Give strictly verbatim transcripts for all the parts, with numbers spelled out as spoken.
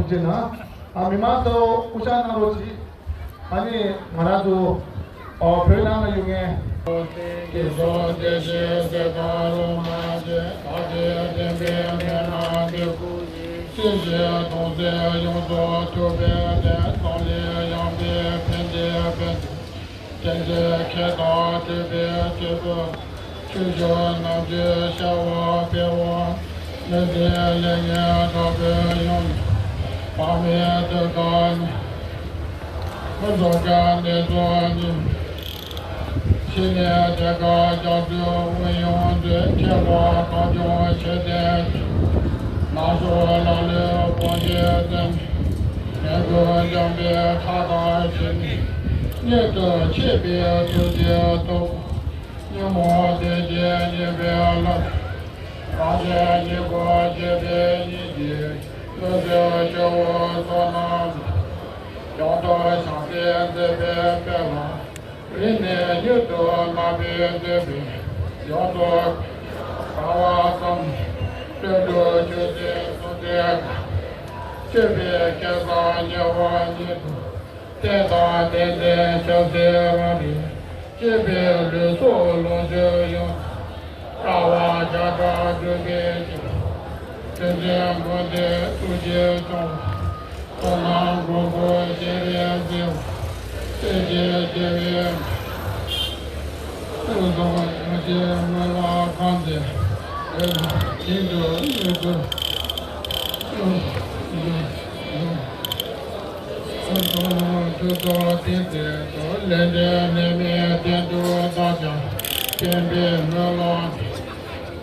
ཅེ་ན། ཨ་མི་མང་ཚོ་སྐུ་ཕྱག་གནང་རོགས་གྱིས། ཨ་ནི་ང་རང་ཚོ་ཨོ་བོད་ནང་ལ་ཡོད་མཁན། དེ་ཚོ་དེ་བཞིན་ཟེར་གང་རུང་མ་བྱེད། བདག་གིས་བསྟན་པའི་མན་ངག་འདི། ཅི་ཞིག་གཏོང་ཚེ་ཡོངས་སུ་ཐུབ་པའི་བརྟན། ཙམ་ལས་ཡང་དེ་ཕན་བདེ་བས། བསྟན་བཅོས་མཁས་དང་གྲུབ་པའི་སྐྱེས་བུ། ཆོས་སྤྱོད་རྣམ་དཔྱོད་ཤར་བ་འཕེལ་བ། མི་ཚེའི་ལས་ངན་དྲག་པོའི་ཡུམ། བག་མེད་དུ་དཀའ་ནི། ཀུན་རྫོབ་ཀྱི་གནས་སུ་ཉིད། ཕྱི་ནས་དེ་ཀ་རྒྱ་མཚོའི་དབུས་གཡུང་དྲུང་། ཁྱད་པར་གངས་ལྗོངས་ཆེ་ལྡན་ནགས་ཤོག་ལ་ལུས་དཔུང་ཤེད་ཙམ། མེ་འགུལ་འཇམ་པའི་ཁ་དོག་ཕྱེ་ནས། གཉེན་དུ་གཤེགས་པའི་ཐུགས་རྗེའི་སྟོབས། ཉོན་མོངས་སྡེ་བརྒྱད་ཉེས་པའི་རླབས། རང་གཞན་གཉིས་པོ་བརྗེད་པའི་གཉིད་ཀྱིས། བློ་གྲོས་སྤྱོད་པོ་བསོད་ནམས། ཡང་དག་བྱང་སེམས་མཛད་པའི་དཔལ་ལ། རིང་ནས་མྱུར་དུ་བསྔགས་པའི་མཛད་པས། ཡོངས་སུ་དགའ་བ་ཙམ། བློ་གྲོས་ཆོས་སྲིད་གསུམ་ལྡན་དགའ། སྤྱོད་པའི་སྐལ་བཟང་ཉེ་བར་ཉིད་དུ། བསྟན་དང་བསྟན་འཛིན་ཕྱག་འཚལ་རབ་རིམ། སྤྱོད་པའི་ལུས་སྲོག་ལོངས་སྤྱོད་ཡོངས། དཀའ་བ་བརྒྱ་ཕྲག་སྒྲོལ་བའི་ཕྱིར། ཐུགས་རྗེ་མགོན་དེ་ཐུགས་རྗེས་སྐྱོང་བ། བསོད་ནམས་མགོན་པོ་སྤྱན་རས་གཟིགས། སྲས་བཅས་རྒྱལ་བའི་སྐུ་གསུང་ཐུགས་རྗེའི་དངོས་ལ་བསྐང་མཛད། ཞིང་དུ་མྱུར་དུ། ཐུགས་རྗེ་ཆེ། ལས་འབྲས་ནད་མེད་གཏན་དུ་བདག་ཀྱང་། བསྟན་པའི་སྨོན་ལམ་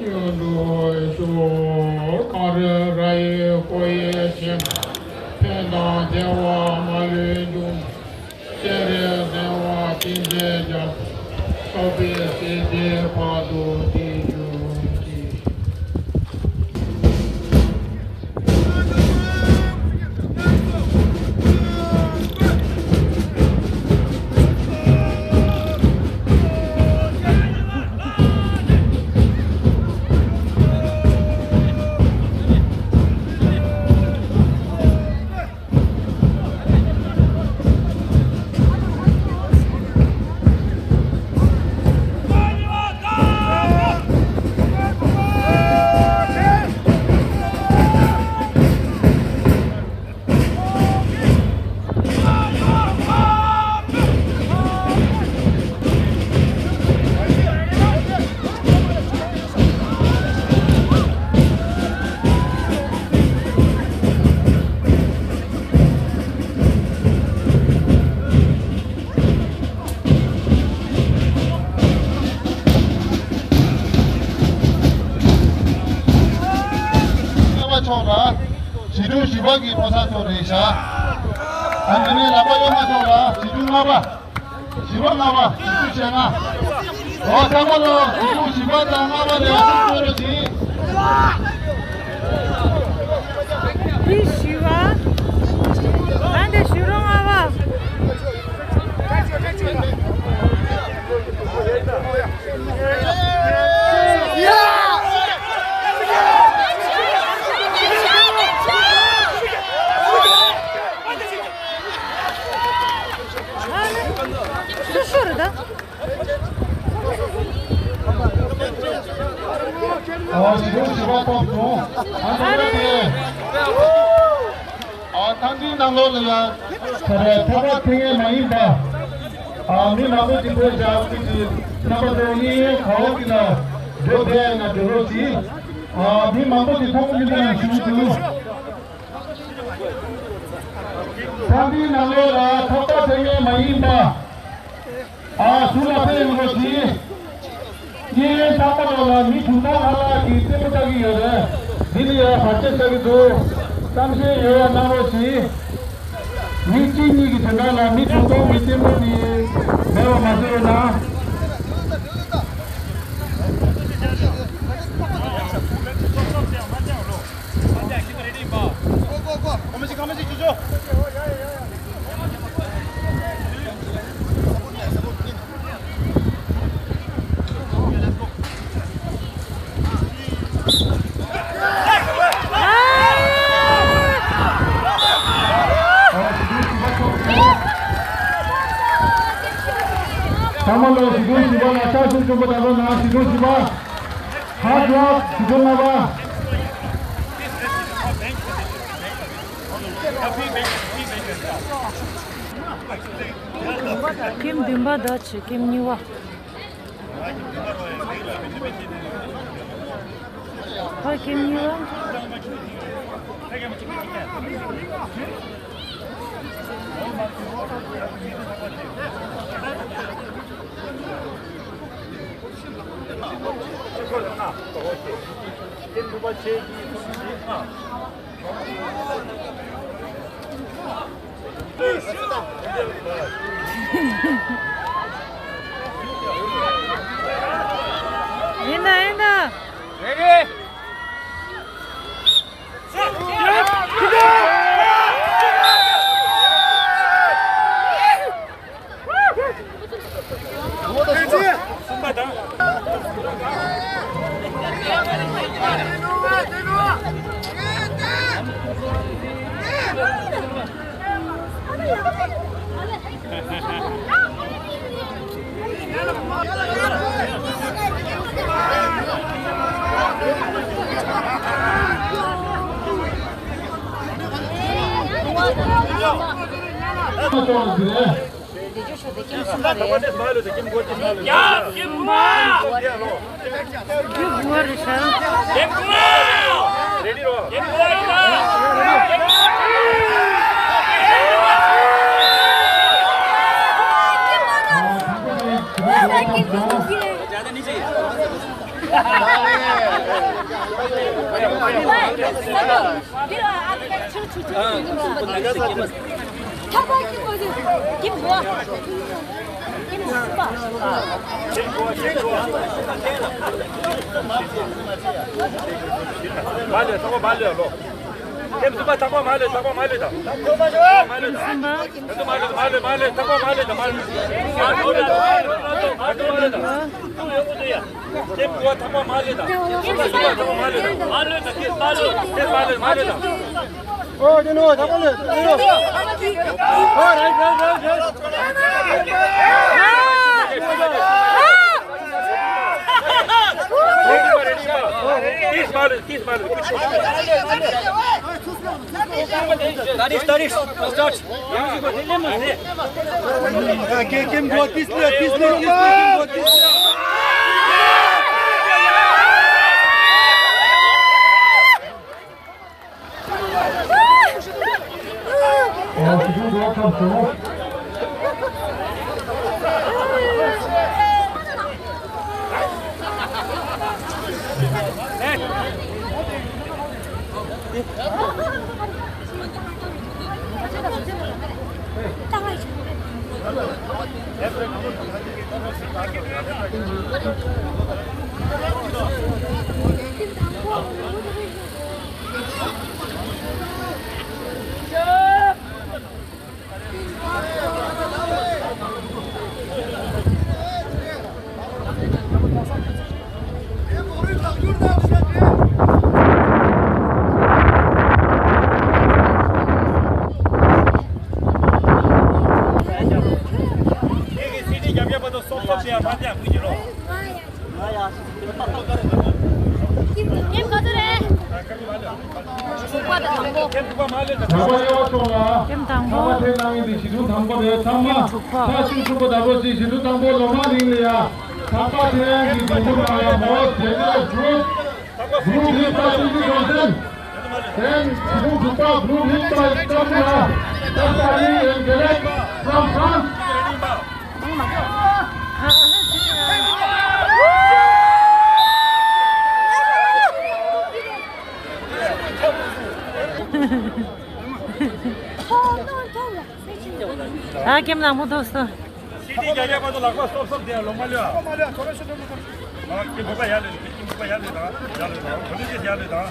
མྱུར་འགྲུབ་ཤོག། གངས་རི་ར་ཡི་ཀོ་ཡི་ཞིང་། ཕན་དང་བདེ་བ་མ་ལུས་འབྱུང་། སྤྱན་རས་གཟིགས་དབང་བསྟན་འཛིན་རྒྱལ། ཚོགས་པའི་སྲིད་པའི་བར་དུ་བརྟན་གྱུར་ཅིག། ལྔ་པ་ཕྱོགས་ལ་བྱིས་སྒྲུང་བཞི་པ་གི་ཕོ་གསར་ཚོ་རེད་ཤག་ཨ་ནི་ལག་པ་གཡོན་མ་ཕྱོགས་ལ་བྱིས་སྒྲུང་ལྔ་པ། བཞི་པ་ལྔ་པ། བཞི་བཅུ་ཞེ་ལྔ། འོ་ཚང་མ་ལོ་བཞི་བཅུ་བཞི་པ་དང་ལྔ་པ་ལ་ཡར་སོང་རོགས་གྱིས། བཞི་བཅུ་བཞི་པ། ཨ་འདི་བཞི་བཅུ་ལྔ་པ། སུ་སུ་རེད་ད། ཨོ་ཞི་བོ་ཞི་བ་ཐོབ་བྱུང་། ཨ་ནི་དེ། ཨ་ཐང་འདིའི་ནང་ལོགས་ལ་ཡང་། ཁ་རས་ཐོག་པ་ཐེངས་ངེས་མ་ཡིན་པ། ཨ་མི་མང་པོ་ཅིག་ཕེབས་བཞག་ཁུལ་གྱི་རྣམ་པ་ཚོ་གླིང་གཡས་ག་འོག་གི་ལ་འགྲོ་ཕེབས་ན་འགྲོ་རོགས་གྱིས། ཨ་མི་མང་པོ་ཅིག་མཐོང་མི་འདུག་ན་ཞུ་འདུག་ཐང་འདིའི་ནང་ལོགས་ལ་ཐོག་པ་ཐེངས་ངེས་མ་ཡིན་པ། ཨ་ཟུར་ལ་ཕེབས་ཡོང་རོགས་གྱིས། གཉིས་ལན་ཚང་མ་ལོགས་ལ་མི་བྱུང་ཐང་ལྷག་ལྷག་གིས་རྩེད་མོ་ལྟ་གི་ཡོད་རེད། འདི་ལ་ཡང་བར་ཆད་ཆགས་ཀྱི་འདུག་གཏམ་བཤད་ཡོད་པ་གནང་རོགས་གྱིས། མི་གཅིག་གཉིས་ཀྱི་དོན་དག་ལ་མི་བྱུང་ཐང་གི་རྩེད་མོ་འདི་མེད་པ་མ་བཟོས་རོགས་གནང་། ཚང་མ་ལོ་ཞི་ཁྲོ་བཞི་པ་ལ་ཕྱག་ཤུལ་ཆུང་པོ་དང་པོ་ནང་ཞི་ཁྲོ་བཞི་པ། ཧ་ཀྲོག་ཞི་ཁྲོ་ལྔ་པ། ཀེམ་བདུན་པ་ཟླ་བཅུ་ཀེམ་གཉིས་པ། ཕ་ཁྱིམ་གཉིས་པ། ཡིན་ན་ཡིན་ན། རེ་རེ། མ་ལོས་ཐག་པ་མ་ལོས་ལོ། ཐེམ་སུ་པ་ཐག་པ་མ་ལོས་ཐག་པ་མ་ལོས་དང་། མ་ལོས་དང་། མ་ལོས་མ་ལོས་མ་ལོས་ཐག་པ་མ་ལོས་དང་། མ་ལོས་དང་། ཐེམ་སུ་པ་ཐག་པ་མ་ལོས་དང་། ཐེམ་སུ་པ་ཐག་པ་མ་ལོས་དང་། ཐེམ་སུ་པ་ཐག་པ་མ་ལོས་དང་། མ་ལོས་དང་། ཐེམ་སུ་པ་ཐག་པ་མ་ལོས་དང་། ཨོ། དེ་ནོ། ད་པ་ལེ། དེ་ནོ། ཨོ། རའིཊ་རའིཊ་རའིཊ་རའིཊ། རེ་ཌི་པ། རེ་ཌི་པ། ཏིས་མ་ལེ། ཏིས་མ་ལེ། སྟ་རེས་སྟ་རེས། སི་ཊརཊ། ཀེམ་ཀེམ་གོ། ཏིས་ལེ། ཏིས་ལེ། ཏིས་ལེ། ཀེམ་གོ། ཏིས་ལེ། ཀེམ་ག་ཚོད་རེད། དྲུག་པ་དང་དང་པོ། ཀེམ་དང་པོ། ཀེམ་དྲུག་པ། ཕྱག་ཤུལ་ཆུང་པོ་དང་པོ་ཞིག་ཞི་ལུ་དང་པོ་ལོ་མ་རིང་ལ་ཡ། ད་པ་ཐེངས་ནང་གི་ཞི་ལུ་དང་པོ་ལོ་མ་རིང་ལ་ཡ། ད་པ་ཐེངས་ནང་གི་ཞི་ལུ་དང་པོ་ལོ་མ་རིང་ལ་ཡ། ཏེན་ཞི་ལུ་དྲུག་པ་ཀྲུའུ་ལི་ཧྲིན་ཏའེ་ཀྲུའུ་ལི་ཧྲིན་ཏའེ་ཀྲུའུ་ལི་ཧྲིན་ཏའེ་ཀྲུའུ་ལི་ཧྲིན་ཏའེ། ཨ། ཀེམ་དང་པོ་ཐོབ་སོང་། སི་ཊི་རྒྱ་རྒྱ་པ་ཚོ་ལག་པ་སྟོབ་སྟོབ་དེ་ལོ་མ་ལོས་ཨ། ཨ། ཀེམ་བུ་པ་ཡར་ལོས། ཀེམ་བུ་པ་ཡར་ལོས་དང་། ཡར་ལོས་དང་། བོ་ལི་ཇི་ཡར་ལོས་དང་།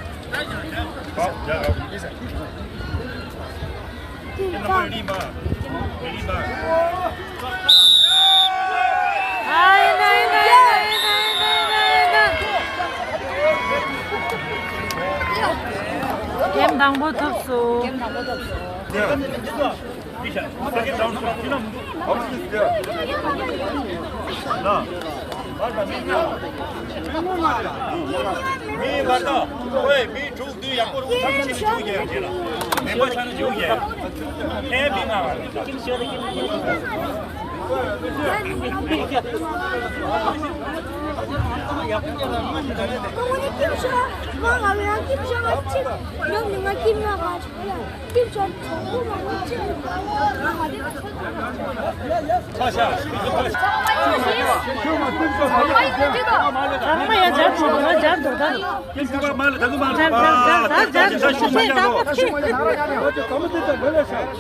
ཨོ། ཡར་ལོས། ཀེམ་ནམ་པར་རེ་ཌི་མ། རེ་ཌི་མ། ཀེམ་དང་པོ་ཐོབ་སོང་། ཀེམ་དང་པོ་ཐོབ་སོང་། མི་བར་དང་ཁོས་མི་དྲུག་བདུན་ཡག་པོ་རུ་ཐམས་ཅད་བྱུག་ཡས་རེད་ལ། མེ་འཁོར་ཆ་ནས་བྱུག་ཡས། ཁའི་མི་མང་བ་རེད།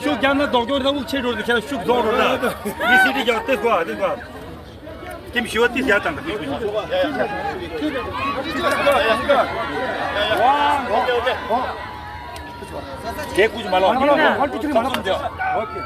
ཤུགས་རྒྱབ་ན་ལྡོག་སྐྱོར་དང་དབུགས་ཆད་འགྲོ་འདུག་ཁྱེད་ཤུགས་རྫོགས་འགྲོ་ན། མི་སྲིད་དེ་ཀྱང་ཏེ་གོ་ཏེ་གོ། ཀྱིམ་ཞི་བ་ཏིས་ཡར་དང་། དེ་ཀུ་ཅི་མ་ལོ། མ་ལོ། ཧོལ་ཏུ་ཅི་མ་ལོ། ཨོ་ཁེ།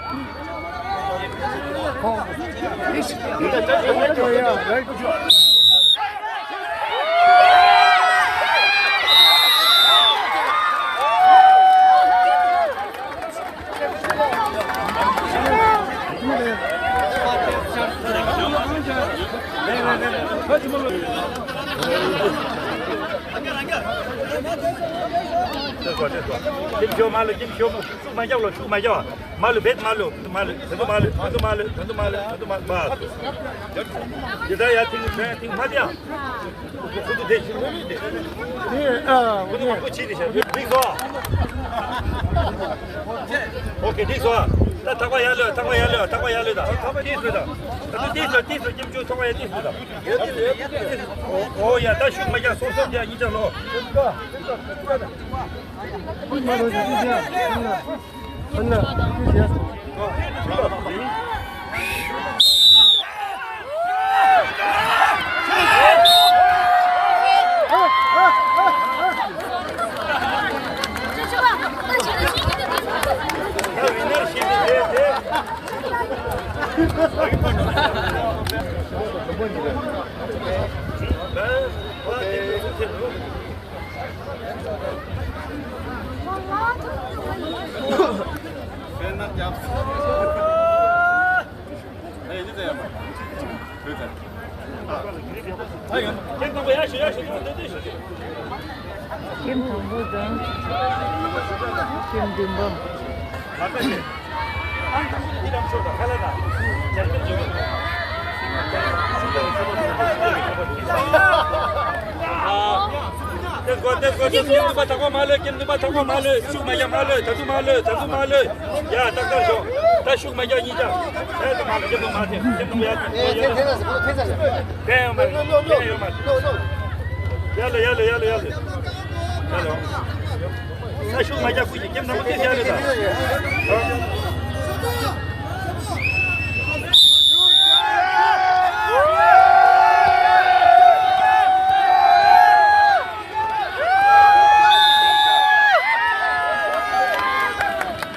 ཀྱིམ་ཞི་བ་མ་ལོ། ཀྱིམ་ཞི་བ་མ་ལོ། ཤུགས་མ་རྒྱབ་ལོ། ཤུགས་མ་རྒྱབ། མ་ལོ། བེད་མ་ལོ། མ་ལོ། ད་དུ་མ་ལོ། ད་དུ་མ་ལོ། ད་དུ་མ་ལོ། ད་དུ་མ་ལོ། ཡ་ད་ཡ་ཐིང་ཐིང་མ་དེ་ཡ། ཁུ་ཚུར་དེ་ཞིག་ལོས་དེ། དེ་ཨ་ཁུ་ཚུར་མང་པོ་ཕྱིས་དེ་ཤ་འགྲིག་སོང་། ཨོ་ཁེ། འགྲིག་སོང་། ད་ཐག་པ་ཡར་ལོས། ཐག་པ་ཡར་ལོས། ཐག་པ་ཡར་ལོས་དང་། ཐག་པ་ཏིས་ལོས་དང་། ད་ཏིས་ལོས། ཏིས་ལོས། ཀྱིམ་ཅུ་ཐག་པ་ཡར་ཏིས་ལོས་དང་། ཨོ་ཡ། ད་ཤུགས་མ་རྒྱག་སོ་སོ་རྒྱག་གཉིས་ཆ་ལོ། ཀྱིམ་དང་པོ་དང་ཀྱིམ་བདུན་པ། ཏེ་གོ་ཏེ་གོ། ཀྱིམ་བདུན་པ་ཐག་པ་མ་ལོས། ཀྱིམ་བདུན་པ་ཐག་པ་མ་ལོས། ཤུགས་མ་རྒྱག་མ་ལོས། ད་དུ་མ་ལོས། ད་དུ་མ་ལོས། ཡ་ཏག་ཏག་ཤོག་ད་ཤུགས་མ་རྒྱག་གཉིས་ཆ། ད་དུ་མ་ལོས། ཀྱིམ་བདུན་མ་ཐེ། ཀྱིམ་བདུན་ཡ་ཡ་ཡ། ཡ་ལ་ཡ་ལ་ཡ་ལ་ཡ་ལ། ཡ་ལ། ས་ཤུགས་མ་རྒྱག་ཁུ་ཡི་ཀྱེམ་ནང་མ་ཏེ་ཡ་ལ་ད།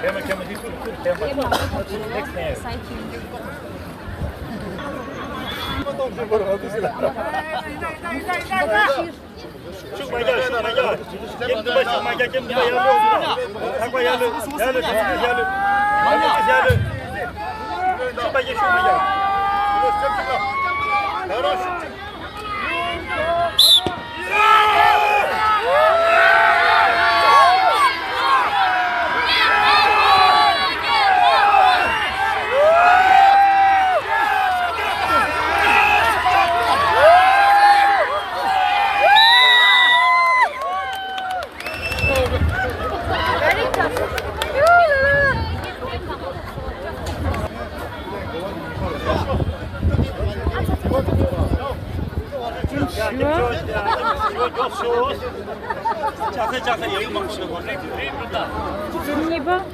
ཁེ་མ་ཁེ་མ་ཏེ་ཚུར་ཚུར་ཁེ་མ་ཚུར་ནེགསི་ནེ། ཤུགས་མ་རྒྱག་ཤུགས་མ་རྒྱག་ཀྱེམ་དུ་མ་ཤུགས་མ་རྒྱག་ཀྱེམ་དུ་མ་ཡར་ལོག་ཐག་པ་ཡར་ལོག་ཡར་ལོག་ཐག་པ་ཡར་ལོག་ཡར་ལོག་ཤུགས་མ་རྒྱག་ཤུགས་མ་རྒྱག་གཉིས་པ།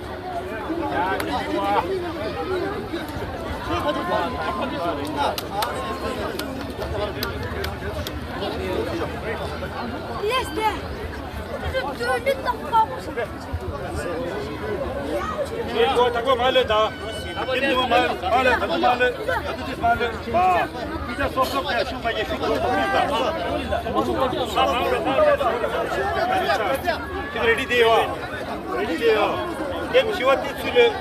ཐག་པ་མ་ལོས་ད། ཀྱེམ་དུ་མ་མ་ལོས། ད་དུ་མ་ལོས། ད་དུ་ཏིས་མ་ལོས། པ། ཏིས་སོ་སོ་ཀྱེ་ཤུགས་མ་ཀྱེ་ཤུགས་སོ་སོ་ཀྱེ་ད། ཏིས་རེ་ཌི་དེ་ཡོད། རེ་ཌི་དེ་ཡོད། ཀྱེམ་ཞི་བ་ཏིས་ཚུར་ལོས།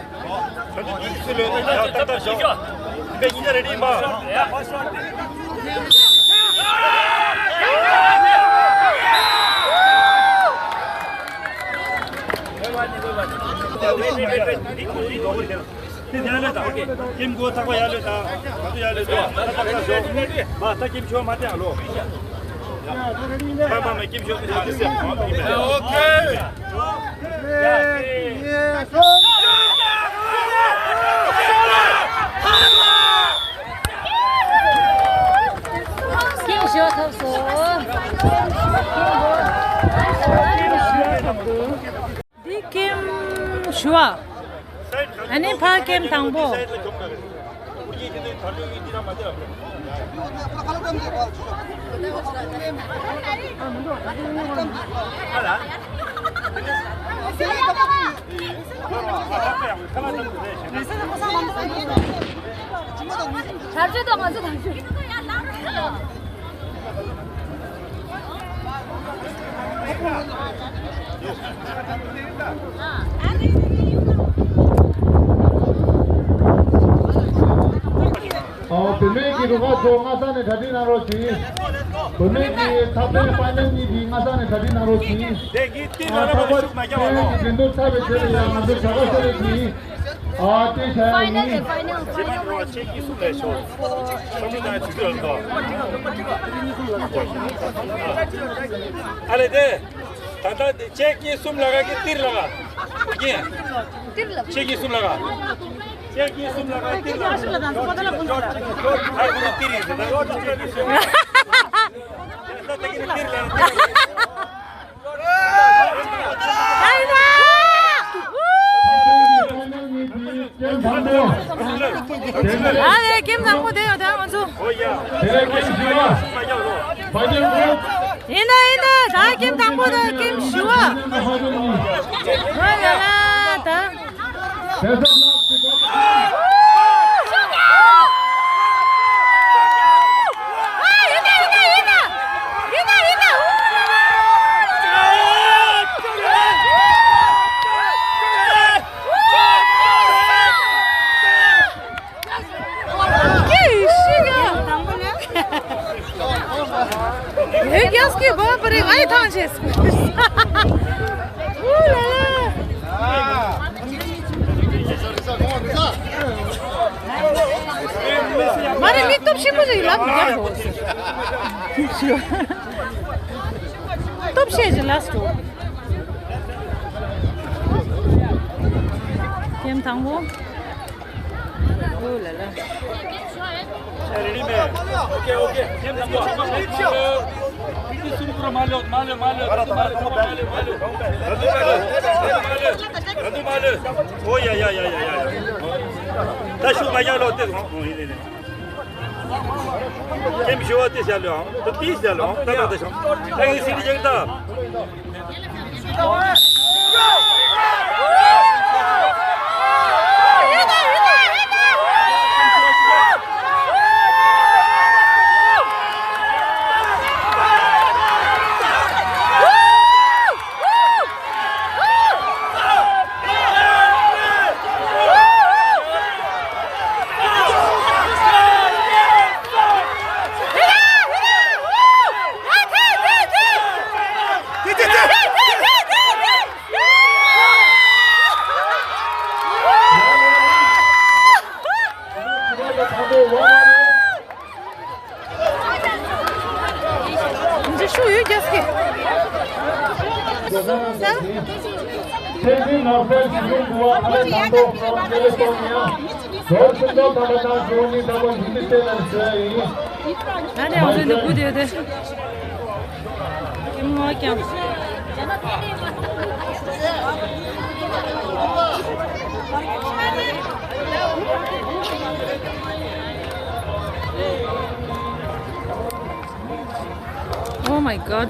ཁྱིམ་སྒོ་ཚང་མ་ཡར་ལོས་དང་། ང་ཚོ་ཡར་ལོས་དང་། ད་ལྟ་ཁ་ཤོག་མ་ད་ཁྱིམ་ཤོག་མ་དེ་ཨ་ལོ། ཕ་མ་མ་ཁྱིམ་ཤོག་དེ་ཨ་ལོ། ཨོ་ཁེ། ཁྱིམ་ཤོག་ཐོབ་སོང་། འདི་ཀེམ་བཞི་པ། ཨ་ནི་ཕ་ཀེམ་དང་པོ། ཆར་ཆུ་དང་ང་ཚོ་དང་ཆུ། ཨོ། བུད་མེད་ཀྱི་རུ་ཁག་ཚོ་སྔ་ས་ནས་གྲ་སྒྲིག་གནང་རོགས་གྱིས། བུད་མེད་ཀྱི་ཐབ་ཚང་ཕ་ནེལ་གཉིས་ཀྱིས་སྔ་ས་ནས་གྲ་སྒྲིག་གནང་རོགས་གྱིས། ཨ། ཐོག་མར་བུད་མེད་ཀྱི་འགྲན་བསྡུར་ཚར་བའི་རྗེས་ལ་ཡང་ང་ཚོ་བྱ་དགའ་སྤྲོད་རོགས་གྱིས། ཨ། དེ་བྱ་ཡ་ཡིན། ཕའི་ནལ་དེ། ཕའི་ནལ། ཨ་ལེ་དེ། ད་ལྟ་དེ་ཅེག་གཉིས་གསུམ་ལ་ག་གི་ཏིར་ལ་ག་ཨོ་ཀེ། ཏིར་ལ། ཅེག་གཉིས་གསུམ་ལ་ག་ཅེག་གཉིས་གསུམ་ལ་ག་ཏིར་ལ་ག་ཨ་ཁུ་ནི་ཏིར་ཡིན་ཟེར་ན། ད་ལྟ་དེ་གི་ཏིར་ལ་ག། ཨ་ལེ། ཀེམ་དང་པོ་དེ་ཡོད་ད་ང་ཚོ། ཡིན་ད་ཡིན་ད། ད་ཀེམ་དང་པོ་དང་ཀེམ་བཞི་པ། ཨོ་ལ་ལ་ད། ཡོད་རྒྱ་སྐྱེ་གོ་བ་རེད། ང་ཡི་ཐང་ཆད་སོང་། ཨུ་ལ་ལ། མ་རེད། མི་སྟོབས་ཆེན་པོ་ཞིག་ལབ་རྒྱབ་འགྲོ། སྟོབས་ཆེ་ཞིག་ལབ་འགྲོ། ཀེམ་དང་པོ། ཨོ་ལ་ལ། ཨོ་ཀེ། ཨོ་ཀེ། ཀེམ་དང་པོ། མ་ལོ། མ་ལོ། མ་ལོ། མ་ལོ། ཨོ་ཡ་ཡ་ཡ་ཡ་ཡ། ད་ཤུགས་མ་རྒྱག་ལོ། དེ་ཡིན་ནི། ཀེམ་བཞི་པ་དེ་བྱ་ལོ། ད་དེ་བྱ་ལོ། ད་ད་ད་ཤོག་ད་ངས་སྲིད་ཀྱང་ད། འདི་ཤུགས་ཡོད་རྒྱ་སྐད། ཐེངས་འདིའི་ནོར་སྲིད་ཞི་ལུ་འགྲོ་བ་ཕ་རེ་དང་ཐོག་ཚོགས་ཆེད་སོང་ཡང་། ལོ་ཆུང་ཚོགས་ཁང་པ་དང་གཞོན་ནུ་དང་པོ་ཡིན་མི་བལྟས་ན་ཞུ་ཡ་ཡིན། ང་ནི་ང་ཚོའི་འདི་སྒུག་བསྡད་དེ། ཀེམ་ངོ་ཀེམ། Oh my God.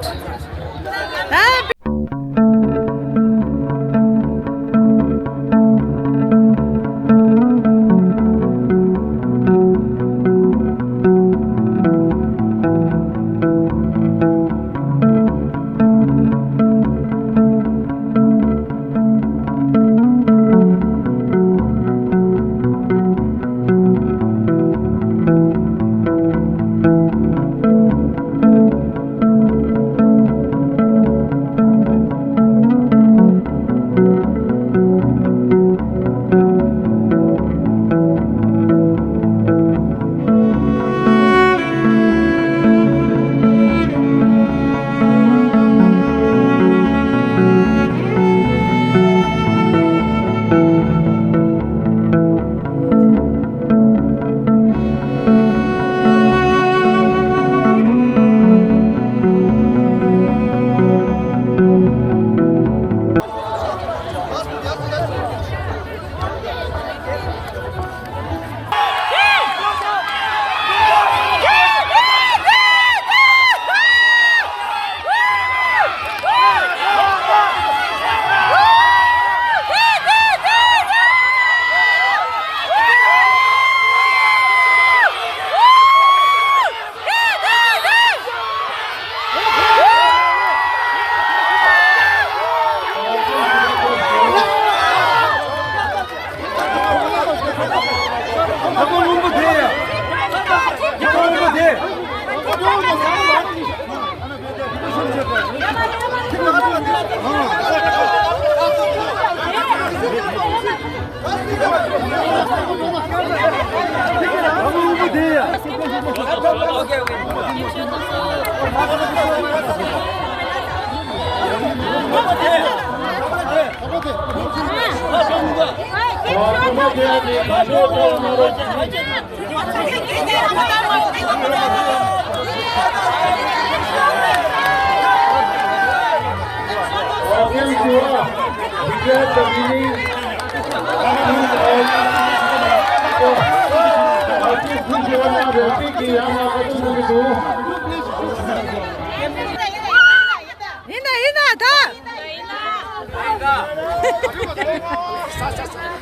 ཡིན་ན་ཡིན་ན་ད།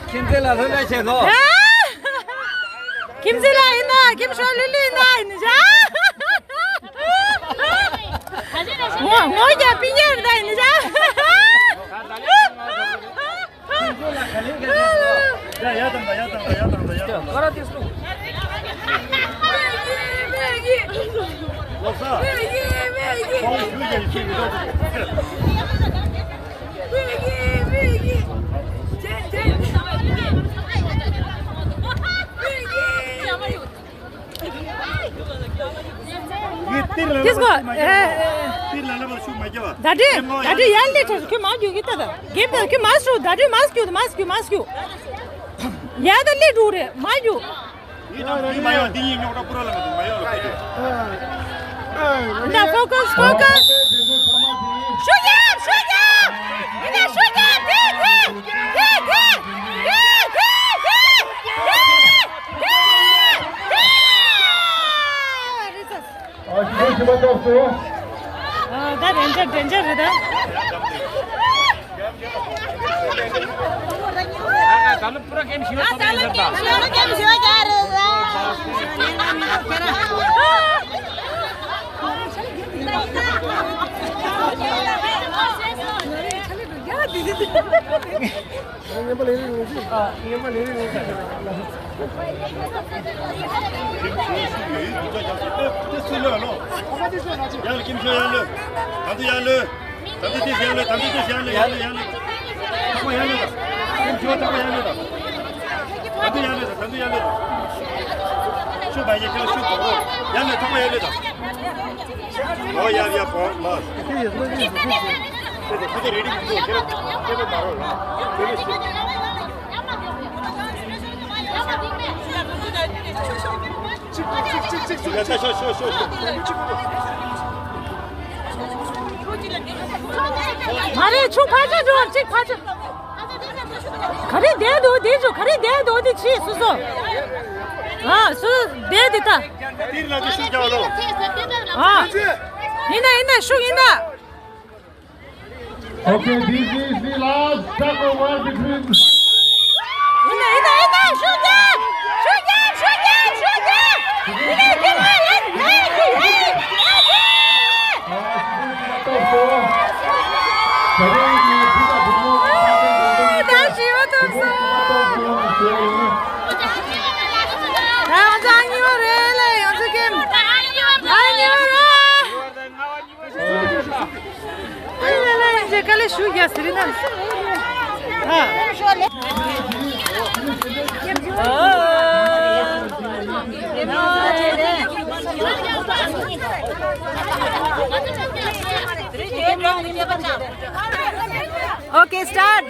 ཁྱིམ་མཚེས་ལ་ལྷོད་ལྷོད་བྱེད་དོ། ཁྱིམ་མཚེས་ལ་ཡིན་ན་ཁྱིམ་ཤོག་ལྷོད་ལྷོད་ཡིན་ན་ཡིན་ན་བྱ། ངོ་ངོ་རྒྱ་པི་ཉེར་ད་ཡིན་ན་བྱ། ཡ་ཡ་དང་ད་ཡ་དང་ད་ཡ་དང་ད་ཡ་དང་། ཀ་ར་ཏི་སུ། ལོག་ས། ཁོང་ཞུ་ཡ་ཤི་མི་འདུག་ཡིད་ཏིར་ལ་ལ་ཏིས་གོ། ཨེ། ཏིར་ལ་ལ་བ་ཤུགས་མ་རྒྱབ་པ། ད་དྲི་ད་དྲི་ཡར་ལས་ཁྲ་ཁྱོད་མ་རྒྱུག་གི་ད་ད་རྒྱབ་ད་ཁྱོད་མ་ཤུགས་ད་དྲི་མ་རྒྱུག་མ་རྒྱུག་མ་རྒྱུག་ཡར་ད་ལས་འགྲོ་རེད་མ་རྒྱུག་ཡིད་ད་ཡིད་མ་ཡོང་འདི་ཡིད་རྙོག་དྲ་པུ་ར་ལ་མ་འདུག་མ་ཡོང་ལ་ཁ་རྒྱུག་ད་focus focus ཤུགས་རྒྱབ་ཤུགས་རྒྱབ་ཡིན་ད་ཤུགས་རྒྱབ་དེ་དེ་དེ་དེ་དེ་དེ་དེ་ཨ་ཤི་ཤི་མ་ཏོག་ཏུ། ཨ་ད་danger danger རེད་ད། ད་ལོ་པུ་ར་གེམ་ཤི་བ་ཐོབ་ནས་ཟེར་ད། ད་ལོ་གེམ་ཤི་བ་རྒྱག་རེད་ད། ངན་པ་ལས་རིགས་ཡོང་ཅི། ཨ། ངན་པ་ལས་རིགས་ཡོང་ཅི། ཡ་ལ་ཁྱིམ་ཤོག་ཡ་ལ། ད་ཚོ་ཡ་ལ། ད་ཚོ་ཏིས་ཡ་ལ། ད་ཚོ་ཏིས་ཡ་ལ། ཡ་ལ་ཡ་ལ། ཐག་པ་ཡ་ལ་ད། ཁྱིམ་ཤོག་ཐག་པ་ཡ་ལ་ད། ད་ཚོ་ཡ་ལ་ད། ད་ཚོ་ཡ་ལ་ད། ཤོག་ད་ཡ་ཁྱེད་ཤོག་གོ་རོ། ཡ་ལ་ཐག་པ་ཡ་ལ་ད། ཨོ་ཡ་ཡ་གོ་མ། ཁྱེད་ཁྱེད་རེ་ཌི་མི་འདུག་ཁྱེད་ཁྱེད་མ་རོ་ལ། ཁྱེད་ཤོག་ཡ་ཤོག་ཤོག་ཤོག་ཤོག་མ་རེད་ཆུ་ཕར་ཆ་འགྲོ་གཅིག་ཕར་ཆ། ག་རེ་བསྡད་འདུག་དེ་ཆུ་ག་རེ་བསྡད་འདུག་དེ་ཆི་སུ་སུ། ཨ་སུ་བསྡད་དེ་ད། ཏིར་ལ་ཅི་ཤུགས་རྒྱག་ལོ། ཨ། ཡིན་ན་ཡིན་ན་ཤུགས་ཡིན་ན། Okay, this is the last tug of war between. ཡིན་ན་ཡིན་ན་ཡིན་ན་ཤུགས་རྒྱབ། ཤུགས་རྒྱབ་ཤུགས་རྒྱབ་ཤུགས་རྒྱབ། ཡིན་ན་ཡིན་ན་ཡིན་ན་ཡིན་ན། ད་ཞི་བ་ཐོབ་སོང་། ད་ང་ཚོ་ཨ་གཉིས་པ་རེད་ལ་ཡང་ཚོ་ཀེམ་ཨ་གཉིས་པ་རེད། ཨ་ལ་ལ་ལ་ཇེ་ཀ་ལེ་ཤུ་རྒྱ་སི་རི་ན། ཨ། Okay, start.